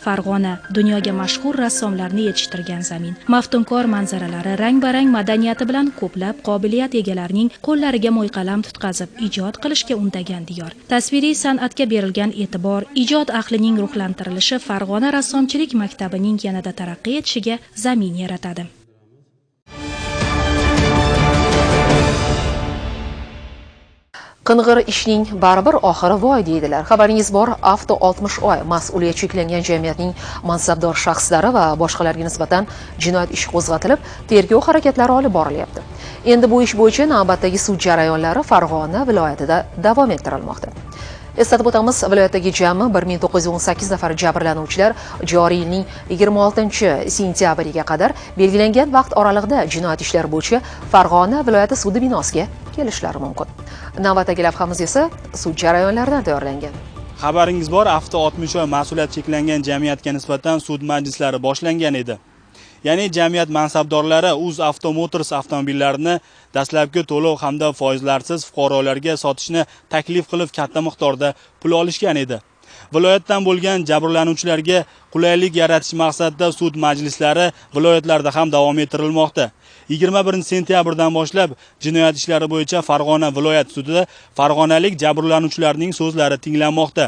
Farg'ona dunyoga mashhur rassomlarni yetishtirgan zamin. Maftunkor manzaralari, rang-barang madaniyati bilan ko'plab qobiliyat egalarining qo'llariga mo'yqalam tutqazib ijod qilishga undagan diyor. Tasviriy san'atga berilgan e'tibor, ijod ahlining ruhlantirilishi Farg'ona rassomchilik maktabining yanada taraqqiy etishiga zamin yaratadi. Qing'ir ishning baribir oxiri voy deydilar. Xabaringiz bor, Avto 60 oy mas'uliyat cheklangan jamiyatning mansabdor shaxslari va boshqalarga nisbatan jinoyat ishi qo'zg'atilib, tergov harakatlari olib borilyapti. Endi bu ish bo'yicha navbatdagi sud jarayonlari Farg'ona viloyatida davom ettirilmoqda. Eslatib o'tamiz, viloyatdagi jami 1918 nafar jabrlanuvchilar joriy yilning 26-sentyabriga qadar belgilangan vaqt oralig'ida jinoyat ishlari bo'yicha Farg'ona viloyati sudi binosiga kelishlari mumkin. Navbatdagi lavhamiz esa sud jarayonlaridan tayyorlangan. Xabaringiz bor, Avto 60 oy mas'uliyat cheklangan jamiyatga nisbatan sud majlislari boshlangan edi. Ya'ni jamiyat mansabdorlari Uz Avto Motors avtomobillarini dastlabki to'lov hamda foizlarsiz fuqarolarga sotishni taklif qilib katta miqdorda pul olishgan edi. Viloyatdan bo'lgan jabrlanuvchilarga qulaylik yaratish maqsadida sud majlislari viloyatlarda ham davom ettirilmoqda. 21-sentyabrdan boshlab jinoyat ishlari bo'yicha Farg'ona viloyat sudida farg'onalik jabrlanuvchilarning so'zlari tinglanmoqda.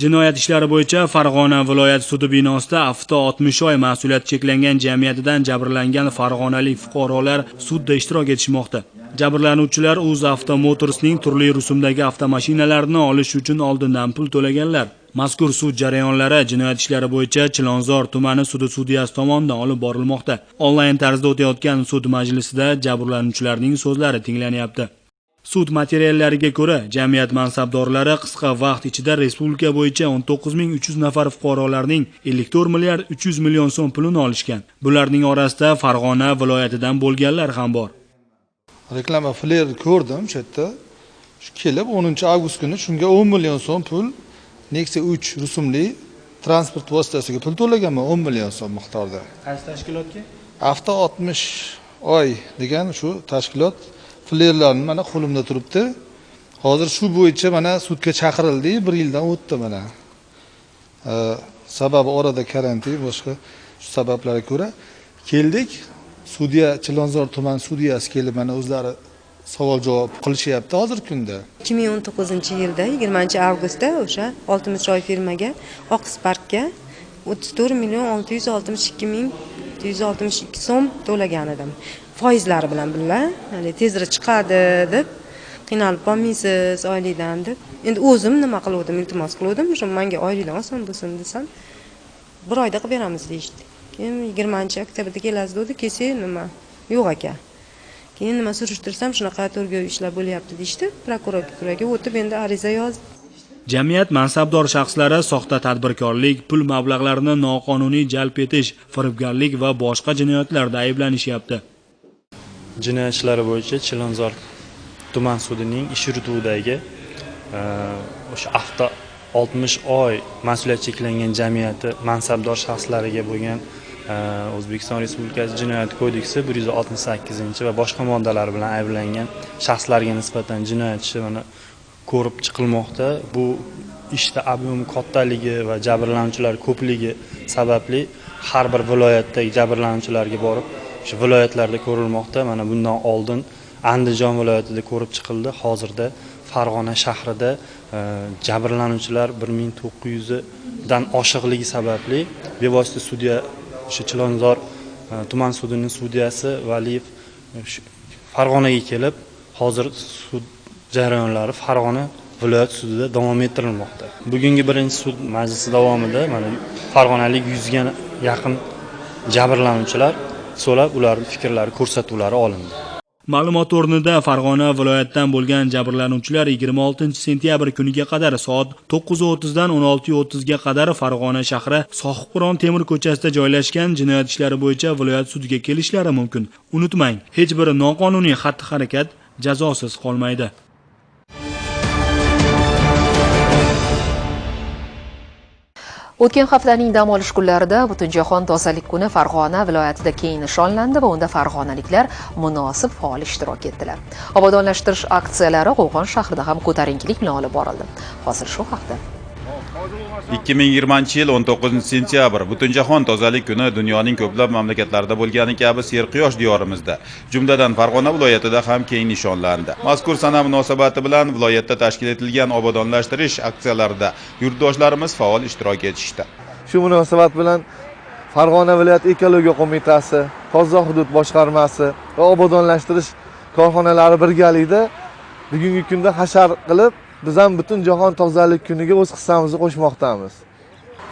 Jinoyat ishlari bo'yicha Farg'ona viloyat sudi binosida Avto 60 oy mas'uliyat cheklangan jamiyatidan jabrlangan farg'onalik fuqarolar sudda ishtirok etishmoqda. Jabrlanuvchilar Uz Avto Motorsning turli rusumdagi avtomashinalarini olish uchun oldindan pul to'laganlar. Mazkur sud jarayonlari jinoyat ishlari bo'yicha Chilonzor tumani sudi sudyasi tomonidan olib borilmoqda. Onlayn tarzda o'tayotgan sud majlisida jabrlanuvchilarning so'zlari tinglanyapti. Sud materiallariga ko'ra, jamiyat mansabdorlari qisqa vaqt ichida respublika bo'yicha 19300 nafar fuqarolarning 54 milliard 300 million so'm pulini olishgan. Bularning orasida Farg'ona viloyatidan bo'lganlar ham bor. Reklama fler ko'rdim o'sha yerda. Shu kelib 10-avgust kuni shunga 10 million so'm pul Nexia 3 rusumli transport vositasiga pul to'laganman 10 million so'm miqdorida. Qaysi tashkilotga? Avto 60 oy degan shu tashkilot flerlarni mana qo'limda turibdi. Hozir shu bo'yicha mana sudga chaqirildi, 1 yildan o'tdi mana. Sababi orada karantin, boshqa shu sabablarga ko'ra keldik. Sudya Chilonzor tuman sudyasi kelib mana o'zlari savol javob qilishyapti hozirgi kunda. 2019-yilda 20-avgustda o'sha 60 oy firmaga Oqis parkka 34 million 662 ming 162 so'm to'lagan edim. Foizlari bilan birga, ya'ni tezroq chiqadi deb qiynalib qolmaysiz oylikdan deb. Endi o'zim nima qiluvdim, iltimos qiluvdim, o'sha menga oylikdan oson bo'lsin desam, bir oyda qilib beramiz deyishdi. Keyin 20-oktyabrda kelasiz dedi, kelsak nima yo'q ekan. Keyin nima surishtirsam shunaqa tergov ishlar bo'lyapti deyishdi. Prokuraturaga o'tib endi ariza yozdim. Jamiyat mansabdor shaxslari soxta tadbirkorlik, pul mablag'larini noqonuniy jalb etish, firibgarlik va boshqa jinoyatlarda ayblanishyapti. Jinoyat ishlari bo'yicha Chilonzor tuman sudining ish yurituvidagi o'sha avto 60 oy mas'uliyat cheklangan jamiyati mansabdor shaxslariga bo'lgan O'zbekiston Respublikasi Jinoyat kodeksi 168 va boshqa moddalar bilan ayblangan shaxslarga nisbatan jinoyat ishi mana ko'rib chiqilmoqda. Bu ishda ob'em kattaligi va jabrlanuvchilar ko'pligi sababli har bir viloyatdagi jabrlanuvchilarga borib o'sha viloyatlarda ko'rilmoqda. Mana bundan oldin Andijon viloyatida ko'rib chiqildi. Hozirda Farg'ona shahrida jabrlanuvchilar 1900 dan oshiqligi sababli bevosita sudya o'sha Chilonzor tuman sudining sudyasi Valiyev Farg'onaga kelib, hozir sud jarayonlari Farg'ona viloyat sudida davom ettirilmoqda. Bugungi birinchi sud majlisi davomida mana farg'onalik 100 ga yaqin jabrlanuvchilar so'rab, ularning fikrlari, ko'rsatuvlari olindi. Ma'lumot o'rnida Farg'ona viloyatidan bo'lgan jabrlanuvchilar 26-sentyabr kuniga qadar soat 9:30 dan 16:30 ga qadar Farg'ona shahri Sohibqiron temir ko'chasida joylashgan jinoyat ishlari bo'yicha viloyat sudiga kelishlari mumkin. Unutmang, hech bir noqonuniy xatti-harakat jazosiz qolmaydi. O'tgan haftaning dam olish kunlarida Butunjahon tozalik kuni Farg'ona viloyatida keng nishonlandi va unda farg'onaliklar munosib faol ishtirok etdilar. Obodonlashtirish aksiyalari Qo'qon shahrida ham ko'tarinkilik bilan olib borildi. Hozir shu haqda. 2020-yil 19-sentyabr Butunjahon tozalik kuni dunyoning ko'plab mamlakatlarida bo'lgani kabi serquyosh diyorimizda, jumladan Farg'ona viloyatida ham keng nishonlandi. Mazkur sana munosabati bilan viloyatda tashkil etilgan obodonlashtirish aksiyalarida yurtdoshlarimiz faol ishtirok etishdi. Shu munosabat bilan Farg'ona viloyat ekologiya qo'mitasi, toza hudud boshqarmasi va obodonlashtirish korxonalari birgalikda bugungi kunda hashar qilib biz ham butun jahon tozalik kuniga o'z hissamizni qo'shmoqdamiz.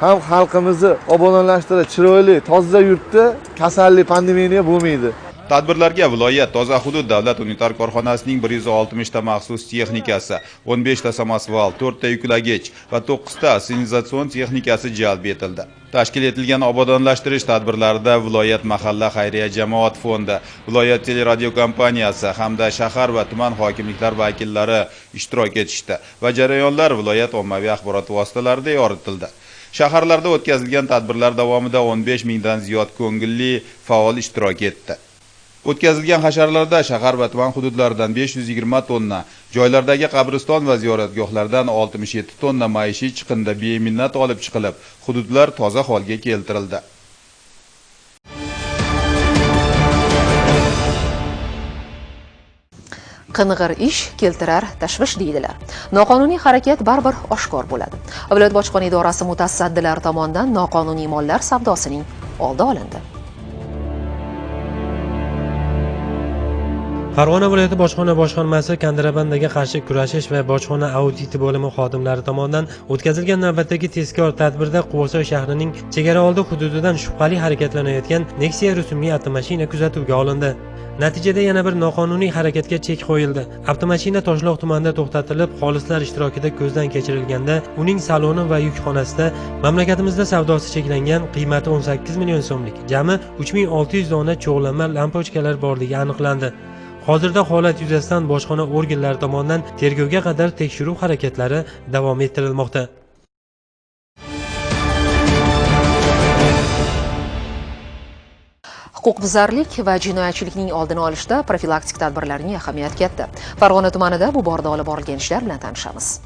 Ham xalqimizni obodonlashtirib, chiroyli, toza yurtda kasallik, pandemiya bo'lmaydi. Tadbirlarga viloyat toza hudud davlat unitar korxonasining 160 ta maxsus texnikasi, 15 ta samosval, 4 ta yuklagich va 9 ta assenizatsion texnikasi jalb etildi. Tashkil etilgan obodonlashtirish tadbirlarida viloyat mahalla xayriya jamoat fondi, viloyat teleradiokompaniyasi hamda shahar va tuman hokimliklar vakillari ishtirok etishdi va jarayonlar viloyat ommaviy axborot vositalarida yoritildi. Shaharlarda o'tkazilgan tadbirlar davomida 15 mingdan ziyod ko'ngilli faol ishtirok etdi. O'tkazilgan hasharlarda shahar va tuman hududlaridan 520 tonna, joylardagi qabriston va ziyoratgohlardan 67 tonna maishiy chiqindi beminnat olib chiqilib, hududlar toza holga keltirildi. Qing'ir ish keltirar tashvish deydilar. Noqonuniy harakat baribir oshkor bo'ladi. Viloyat bojxona idorasi mutasaddilari tomonidan noqonuniy mollar savdosining oldi olindi. Farg'ona viloyati bojxona boshqarmasi kontrabandaga qarshi kurashish va bojxona auditi bo'limi xodimlari tomonidan o'tkazilgan navbatdagi tezkor tadbirda Quvasoy shahrining chegara oldi hududidan shubhali harakatlanayotgan Nexia rusumli avtomashina kuzatuvga olindi. Natijada yana bir noqonuniy harakatga chek qo'yildi. Avtomashina Toshloq tumanida to'xtatilib, xolislar ishtirokida ko'zdan kechirilganda uning saloni va yukxonasida mamlakatimizda savdosi cheklangan qiymati 18 million so'mlik jami 3600 dona cho'g'lanma lampochkalar borligi aniqlandi. Hozirda holat yuzasidan bojxona organlari tomonidan tergovga qadar tekshiruv harakatlari davom ettirilmoqda. Huquqbuzarlik va jinoyatchilikning oldini olishda profilaktik tadbirlarning ahamiyati katta. Farg'ona tumanida bu borada olib borilgan ishlar bilan tanishamiz.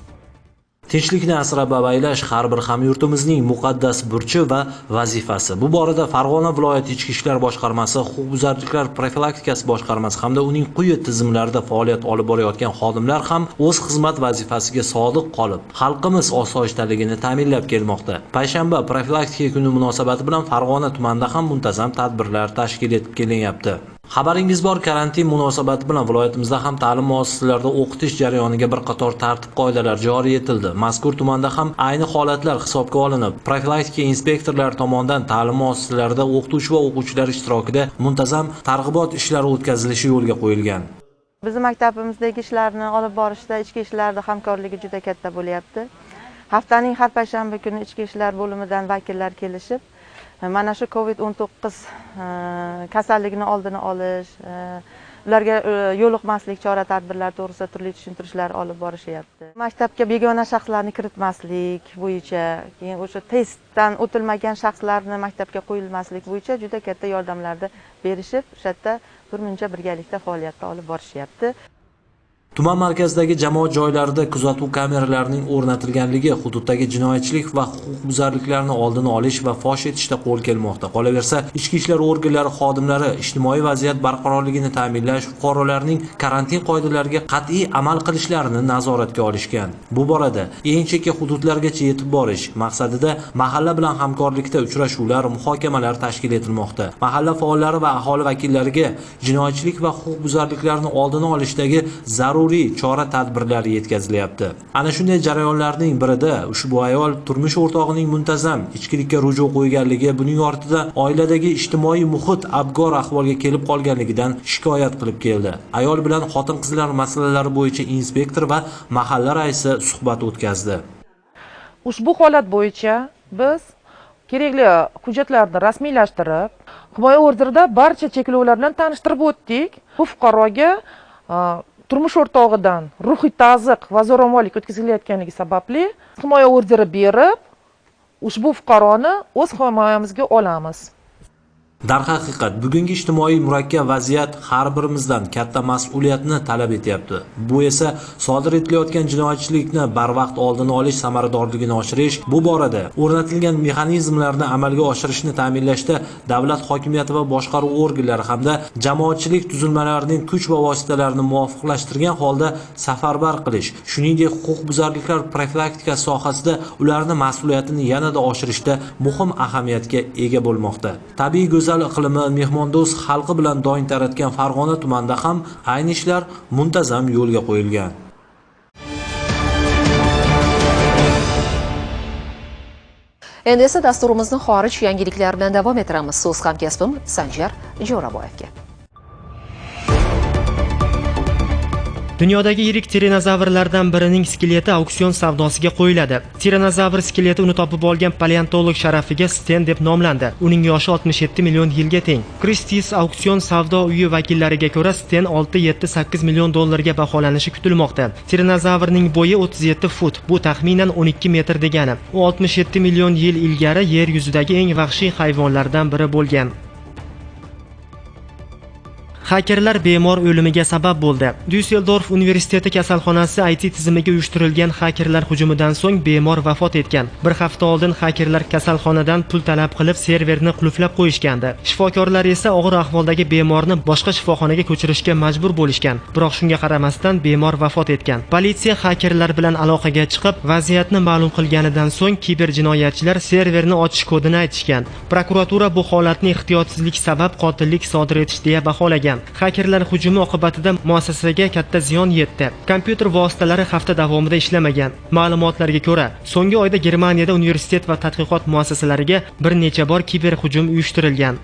Tinchlikni asrab avaylash har bir hamyurtimizning muqaddas burchi va vazifasi. Bu borada Farg'ona viloyati Ichki ishlar boshqarmasi, huquqbuzarliklar profilaktikasi boshqarmasi hamda uning quyi tizimlarida faoliyat olib borayotgan xodimlar ham o'z xizmat vazifasiga sodiq qolib, xalqimiz osoyishtaligini ta'minlab kelmoqda. Payshanba profilaktika kuni munosabati bilan Farg'ona tumanida ham muntazam tadbirlar tashkil etib kelinyapti. Xabaringiz bor, karantin munosabati bilan viloyatimizda ham ta'lim muassasalarida o'qitish jarayoniga bir qator tartib-qoidalar joriy etildi. Mazkur tumanda ham ayni holatlar hisobga olinib, profilaktika inspektorlari tomonidan ta'lim muassasalarida o'qituvchi va o'quvchilar ishtirokida muntazam targ'ibot ishlari o'tkazilishi yo'lga qo'yilgan. Bizning maktabimizdagi ishlarni olib borishda ichki ishlarda hamkorligi juda katta bo'lyapti. Haftaning har payshanba kuni ichki ishlar bo'limidan vakillar kelishib, mana shu COVID-19 kasalligini oldini olish, ularga yo'liqmaslik chora-tadbirlar to'g'risida turli tushuntirishlar olib borishyapti. Maktabga begona shaxslarni kiritmaslik bo'yicha, keyin o'sha testdan o'tilmagan shaxslarni maktabga qo'yilmaslik bo'yicha juda katta yordamlarni berishib, o'sha yerda birmuncha birgalikda faoliyatni olib borishyapti. Tuman markazidagi jamoat joylarida kuzatuv kameralarining o'rnatilganligi hududdagi jinoyatchilik va huquqbuzarliklarni oldini olish va fosh etishda qo'l kelmoqda. Qolaversa, ichki ishlar organlari xodimlari ijtimoiy vaziyat barqarorligini ta'minlash, fuqarolarning karantin qoidalariga qat'iy amal qilishlarini nazoratga olishgan. Bu borada eng chekka hududlargacha yetib borish maqsadida mahalla bilan hamkorlikda uchrashuvlar, muhokamalar tashkil etilmoqda. Mahalla faollari va aholi vakillariga jinoyatchilik va huquqbuzarliklarni oldini olishdagi zarur chora tadbirlar yetkazilyapti. Ana shunday jarayonlarning birida ushbu ayol turmush o'rtog'ining muntazam ichkilikka ruju qo'yganligi, buning ortida oiladagi ijtimoiy muhit abgor ahvolga kelib qolganligidan shikoyat qilib keldi. Ayol bilan xotin-qizlar masalalari bo'yicha inspektor va mahalla raisi suhbat o'tkazdi. Ushbu holat bo'yicha biz kerakli hujjatlarni rasmiylashtirib, himoya orderida barcha cheklovlar bilan tanishtirib o'tdik. Bu fuqaroga turmush o'rtog'idan ruhiy ta'ziq va zo'ravonlik o'tkazilayotganligi sababli himoya orderi berib, ushbu fuqaroni o'z himoyamizga olamiz. Darhaqiqat, bugungi ijtimoiy murakkab vaziyat har birimizdan katta mas'uliyatni talab etyapti. Bu esa sodir etilayotgan jinoyatchilikni barvaqt oldini olish samaradorligini oshirish, bu borada o'rnatilgan mexanizmlarni amalga oshirishni ta'minlashda davlat hokimiyati va boshqaruv organlari hamda jamoatchilik tuzilmalarining kuch va vositalarini muvofiqlashtirgan holda safarbar qilish, shuningdek huquqbuzarliklar profilaktikasi sohasida ularni mas'uliyatini yanada oshirishda muhim ahamiyatga ega bo'lmoqda. Tabiiy go'zal iqlimi, mehmondo'st xalqi bilan dong taratgan Farg'ona tumanida ham ayni ishlar muntazam yo'lga qo'yilgan. Endi esa dasturimizni xorij yangiliklari bilan davom ettiramiz. So'z hamkasbim Sanjar Jo'raboyevga. Dunyodagi yirik tiranozavrlardan birining skeleti auksion savdosiga qo'yiladi. Tiranozavr skeleti uni topib olgan paleontolog sharafiga Sten deb nomlandi. Uning yoshi 67 million yilga teng. Christie's auksion savdo uyi vakillariga ko'ra Sten 6-7-8 million dollarga baholanishi kutilmoqda. Tiranozavrning bo'yi 37 fut, bu taxminan 12 metr degani. U 67 million yil ilgari yer yuzidagi eng vahshiy hayvonlardan biri bo'lgan. Xakerlar bemor o'limiga sabab bo'ldi. Düsseldorf universiteti kasalxonasi IT tizimiga uyushtirilgan xakerlar hujumidan so'ng bemor vafot etgan. Bir hafta oldin xakerlar kasalxonadan pul talab qilib serverni qulflab qo'yishgandi. Shifokorlar esa og'ir ahvoldagi bemorni boshqa shifoxonaga ko'chirishga majbur bo'lishgan. Biroq shunga qaramasdan bemor vafot etgan. Politsiya xakerlar bilan aloqaga chiqib, vaziyatni ma'lum qilganidan so'ng kiberjinoyatchilar serverni ochish kodini aytishgan. Prokuratura bu holatni ehtiyotsizlik sabab qotillik sodir etish deya baholagan. Xakerlar hujumi oqibatida muassasaga katta ziyon yetdi. Kompyuter vositalari hafta davomida ishlamagan. Ma'lumotlarga ko'ra, so'nggi oyda Germaniyada universitet va tadqiqot muassasalariga bir necha bor kiber hujum uyushtirilgan.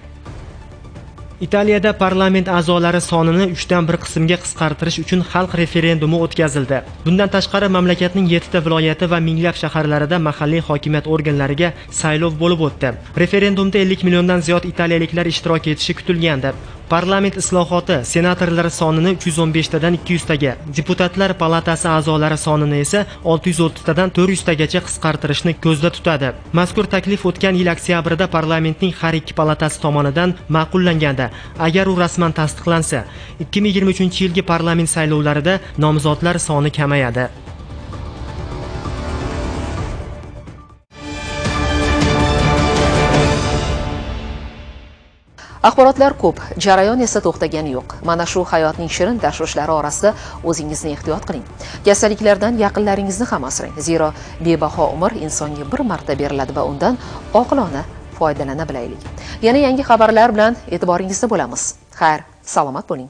Italiyada parlament a'zolari sonini 1/3 qismga qisqartirish uchun xalq referendumi o'tkazildi. Bundan tashqari mamlakatning 7 ta viloyati va minglab shaharlarida mahalliy hokimiyat organlariga saylov bo'lib o'tdi. Referendumda 50 milliondan ziyod italiyaliklar ishtirok etishi kutilgandi. Parlament islohoti senatorlar sonini 315 tadan 200 taga, deputatlar palatasi a'zolari sonini esa 630 tadan 400 tagacha qisqartirishni ko'zda tutadi. Mazkur taklif o'tgan yil oktyabrida parlamentning har ikki palatasi tomonidan ma'qullangandi. Agar u rasman tasdiqlansa, 2023-yilgi parlament saylovlarida nomzodlar soni kamayadi. Axborotlar ko'p, jarayon esa to'xtagani yo'q. Mana shu hayotning shirin tashvishlari orasida o'zingizni ehtiyot qiling. Kasalliklardan yaqinlaringizni ham asrang. Zero bebaho umr insonga bir marta beriladi va undan oqilona foydalana bilaylik. Yana yangi xabarlar bilan e'tiboringizda bo'lamiz. Xayr, salomat bo'ling.